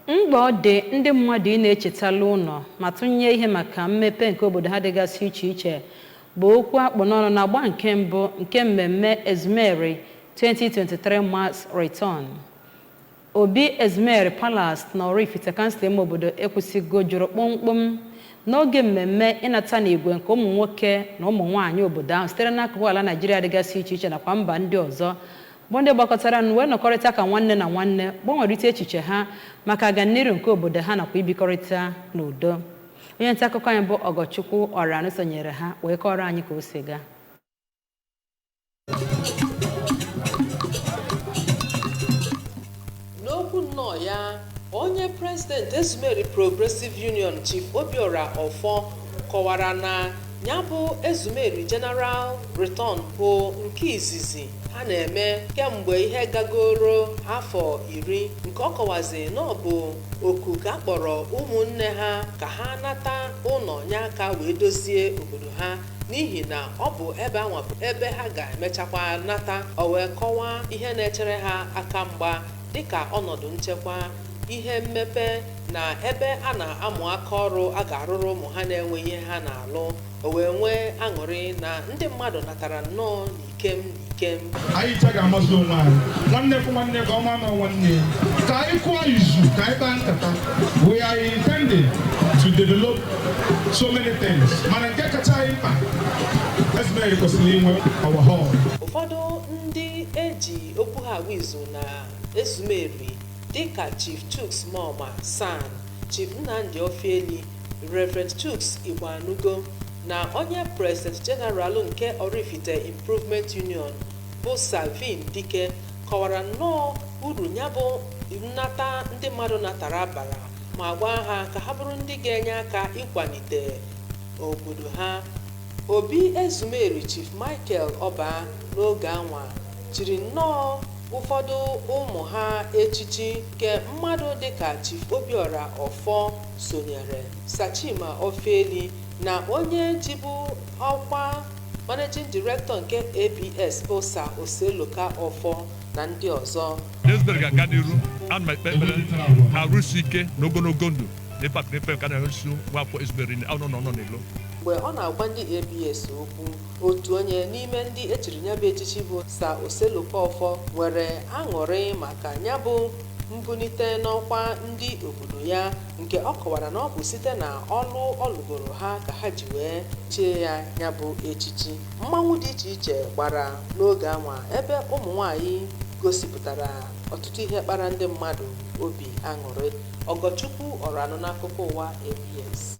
Mkpa ọ dị ndị mmadụ ị na-echetala ụlọ ma tụnye ihe maka mmepe nke obodo ha dịgasị iche iche bụ okwu akpụ n'ọnụ n'agba nke mbụ nke mmemme Ezumeri 2023 Mass Return. Obi Ezumeri Palace na Oraifite, kansụl ime obodo Ekwusigo, jụrụ kpọmkpọm n'oge mmemme ịnata n'igwe nke ụmụ nwoke na ụmụ nwaanyị obodo ahụ sitere n'akụkụ ala Naijiria dịgasị iche iche nakwa mba ndị ọzọ, bụ ndị gbakọtara wee nọkọrịta ka nwanne na nwanne, gbanwerịta echiche ha maka agamniru nke obodo ha nakwa ibikọrịta n'udo. Onye nta akụkọ anyị bụ Ọgọchukwu Ọranụ sonyere ha wee kọrọ anyị ka o si gaa. N'okwu nnọọ ya, onye president Ezumeri Progressive Union, Chief Obiora Ọfọ, kọwara na ya bụ Ezumeri General Return bụ nke izizi ha na-eme kemgbe ihe gagoro afọ 10, nke ọ kọwazi na ọ bụ oku ka a kpọrọ ụmụnne ha ka ha nata ụlọ nye aka wee dozie obodo ha, n'ihi na ọ bụ ebe anwa bụ ebe ha ga-emechakwa nata. O wee kọwaa ihe na-echere ha aka mgba, dịka ọnọdụ nchekwa, ihe mmepe na ebe a na-amụ aka ọrụ a ga-arụrụ ụmụ ha na-enwe ihe ha na-alụ. O wee nwee aṅụrị na ndị mmadụ natara nnọọ n'ikem n'ikem. Anyị ncha ga-amazi onwe anyị, nwanne kwụ nwanne ka ọma ma nwanne, ka anyị kụọ izu, ka anyị kpaa nkata. We are intending to develop so many things, mana nke kacha anyị mkpa, Ezumeri kwesịrị inwe our hall. Ụfọdụ ndị eji okwu ha agwa izu na Ezumeri, dịka Chief Chuks Moma San, Chief Nnamdi Ofieli, Reverend Chuks Igbanugo na onye President General nke Oraifite Improvement Union bụ Savin Dike, kọwara nnọọ uru ya bụ nnata ndị mmadụ natara bara, ma gwa ha ka ha bụrụ ndị ga-enye aka ịkwalite obodo ha. Obi Ezumeri, Chief Michael Ọba, n'oge anwa chiri nnọọ ụfọdụ ụmụ ha echichi, nke mmadụ dịka Chief Obiora Ọfọ sonyere Sachima Ofieli na onye jibu ọkwa Managing Director nke ABS bụ Sir Oseloka Ọfọ na ndị ọzọ. Ezumeri ga-aga n'iru. Ana m ekpe ekpere arụsi ike na ogologo ndụ na ife akụ na ife nke a na-arụsi nwa afọ Ezumeri nọ nọ n'ilo. Mgbe ọ na-agwa ndị ABS okwu, otu onye n'ime ndị echiri ya bụ echichi bụ Sir Oseloka Ọfọ nwere aṅụrị maka ya bụ mbunite n'ọkwa ndị obodo ya, nke ọ kọwara na ọ bụ site na ọlụ ọ lụgoro ha ka ha ji wee chie ya ya bụ echichi. Mmanwụ dị iche iche gbara n'oge anwa, ebe ụmụ nwanyị gosipụtara ọtụtụ ihe kpara ndị mmadụ obi aṅụrị. Ọgọchukwu Ọranụ n'akụkọ ụwa ABS.